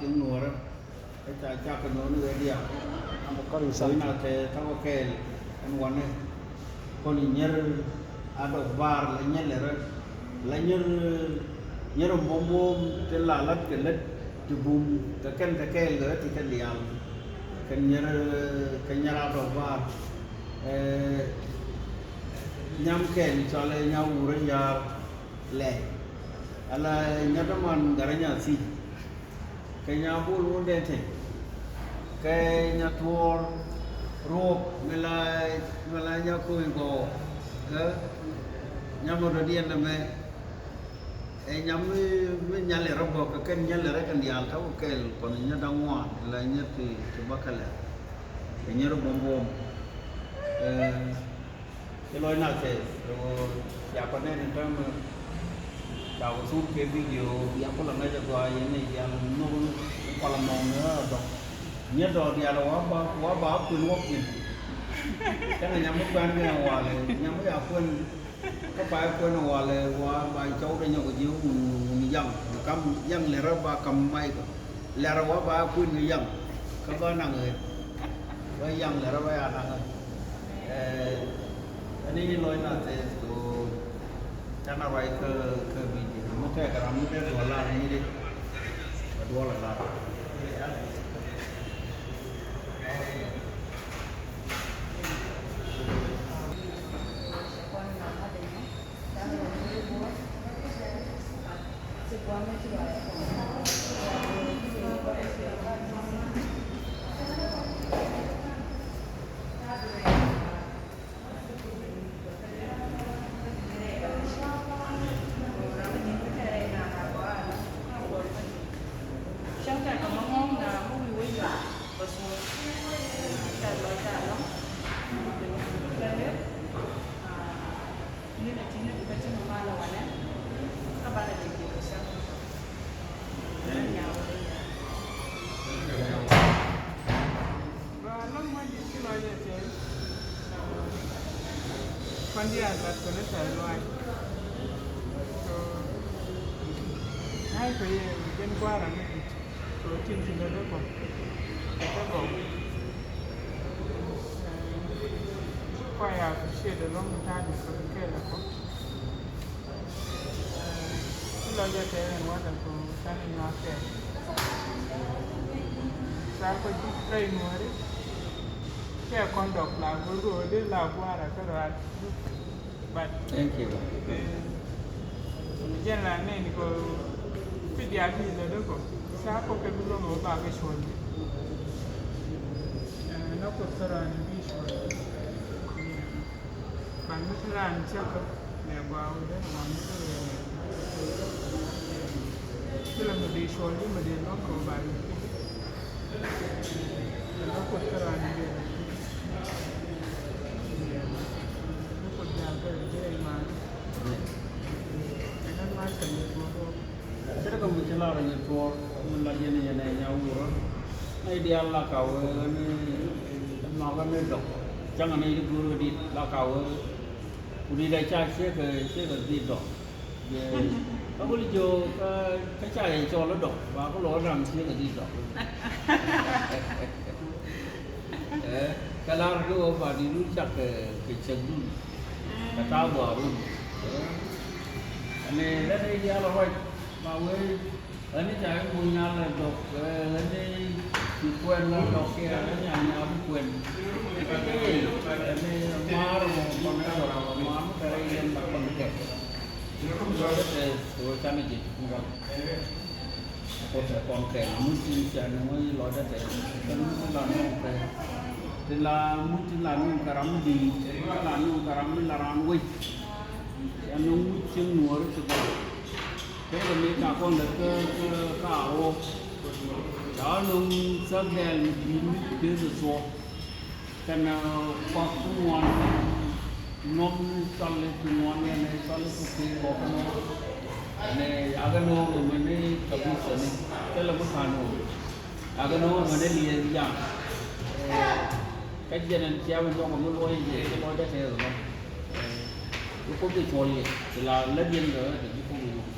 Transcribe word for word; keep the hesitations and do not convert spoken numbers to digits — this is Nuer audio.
Nuɔrä kä ca cak kɛ no̱o̱ŋ ni ɣä diaal. Kɔn i̱ na tɛ ta̱kɔ kɛɛl ɛn wanɛ. Kɔn i̱ nyier a dɔk baar la nyier lɛ rɛ la nyier nyier mɔm mɔm ti la lat kɛ lät ti bum kɛ kɛn kɛ kɛɛl kɛ ti kɛn diaal. Kɛn nyier kɛ nyier a dɔk baar. Nyam kɛɛl cɔalɛ nyam wurä yaar lɛ ala nyɛ däman garɛ nya thi̱n. Kɛ nya bul wun dee te kɛ nya tuɔɔr ruɔk mi la mi la nya kui̱ gɔɔ. Ɛ nya mɔ dɔ̱diɛn dämɛ. Ɛ nya mi mi nyalɛ rɔ bɔk kɛ kɛn nyalɛ rɔ kɛn diaal ta̱wä kɛɛl kɔn nya da̱ŋ ŋuan la nya ti ti bäkɛlɛ. Kɛ nya rɔ buɔ̱m buɔ̱m. Ɛ Ci lɔc nath kɛ ɣöö ca kɔ nɛn in täämɛ ca kɔ thur kɛ bidio bia kulɛ ŋäc a gɔaa yɛn ni diaal nhök in kualɛ mɔŋ ni ɣä a dhɔk. Nyɛ dɔɔk diaal wa ba wa ba kuën wä kuën. Cäŋɛ nyam mi kuɛn kɛ walɛ nyam mi ya kuën. Kä ba kuën walɛ wa ba cɔw dɛ nyɔk ji̱ wun wun yaŋ kam yaŋ lɛ rä ba kam mac kɔ. Lɛr wä ba kuën kɛ yaŋ kä bä naŋ ɣet. Bä yaŋ lɛr wä ya naŋ ɣet. Ɛɛ, ɛn i̱ lɔc na thɛth kɛ ɣöö canɛ ruac kä kä bidio mi tɛkɛ ram mi dee duɔl lar ni di. Kɛ duɔl ɛ lar. Ba lɔ̱ŋ ma di̱t ci lɔc ɛ tɛth. Kɔn diaal lat kɔn ɛ tɛth lɔaac. So, na̱a̱c kɛ yɛ jɛn gua̱a̱ra ni di̱t. So, tin ci lät ɛ kɔ. Lät ɛ kɔ. Kua ya appreciate ɛlɔ̱ŋ mi ta̱a̱ di̱t kɔ kɛɛl ɛ kɔ. Ci lɔc ɛ tɛth ɛn wa̱tɛ kɔ canɛ nyuak kɛɛl. Ca kɔ ji̱ rɛy nuɔ̱ɔ̱ri. Cɛ kɔn dɔk la go̱o̱r go̱o̱r di la gua̱a̱ra kä rɔaat. But thank you. Jɛn la nɛn kɔ pi diaal di lɛ dee kɔ. Ca kɔ kɛ bi lɔmɔ ba kɛ cuɔl. Nɔ kɔ thɔrɔ ni bi cuɔl. Ban mi te raan cäkä nɛ gɔaa wä dee wan mi te raan. Ci la mi dee cuɔl di mi dee lɔk kɛ wä ba mi te. Nɔ kɔ thɔrɔ ni bi. Nɔ kɔ jaal kɛ rɛ jɛ iman. Ɛn ɛn ma cɛ mi tuɔɔk. Cɛ kɛ mi ci lar nyɛ tuɔɔk mi la yɛn yɛn ɛ nya wurä. Nɛ diaal la ka wee ni nɔk ni dɔk. Cäŋ ni di go̱o̱r kɛ dit la ka wee. Ku dit ɛ ca ciek kɛ ciek kɛ dit dɔk. Yɛ kä kul jiök kä kä ca yɛ cɔl dɔk ba ku lɔ da̱ŋ ciek kɛ dit dɔk. Ɛ kä lar kɛ wee ba dit run cak kɛ kɛ ciek dun. Kɛ ta̱a̱ dhuaarun. Ɛn ɛ lɛn ɛ diaal ruac ba wee. Ɣän i̱ ca i̱ muc nyan lɛ dɔk, ɣän i̱ ci kuɛn lɛ dɔk kiɛ ɣän i̱ nyan nyan bi kuɛn. Kä jɛ i̱ ɣän i̱ maar mɔ kɔn ɛ wä maar mi kɛ rɛy yɛn ba kɔn kɛ. Lɔcdä tɛth kɛ ɣöö canɛ ji̱ ŋuɔ̱t. Kuoth ɛ kɔn kɛ muc tin cia ni ŋuɔ̱t i̱ lɔcdä tɛth kɛ muc tin la nɔŋ kɛ. Tin la muc tin la nɔŋ kɛ ram mi di̱i̱t tin la nɔŋ kɛ ram mi la raan wec. Cia nɔŋ muc cieŋ nuɔɔri ti gɔl. Kɛ kɛ mi ca kɔn lät kä kä kä a wok. Ca nɔŋ thäk dɛɛl mi di̱i̱t mi tëë kɛ thuɔk. Kɛn kuak ti ŋuan nɔm ni cɔl i̱ ti ŋuan kɛn i̱ cɔl i̱ ti kui̱ kɔk nɔ. Ni a kɛ nɔɔk mi ni kɛ bi thäni thilɛ mi ka̱n wok. A kɛ nɔɔk mi ni liɛth jam. Kä jiɛn ɛn cia mi nyɔk mi luɔc jɛ ci luɔc dee tɛth nɔ. Bi kuoth bi cuɔl yɛ ti la lät yɛn kɛ ɣä ti bi kuoth bi wuk.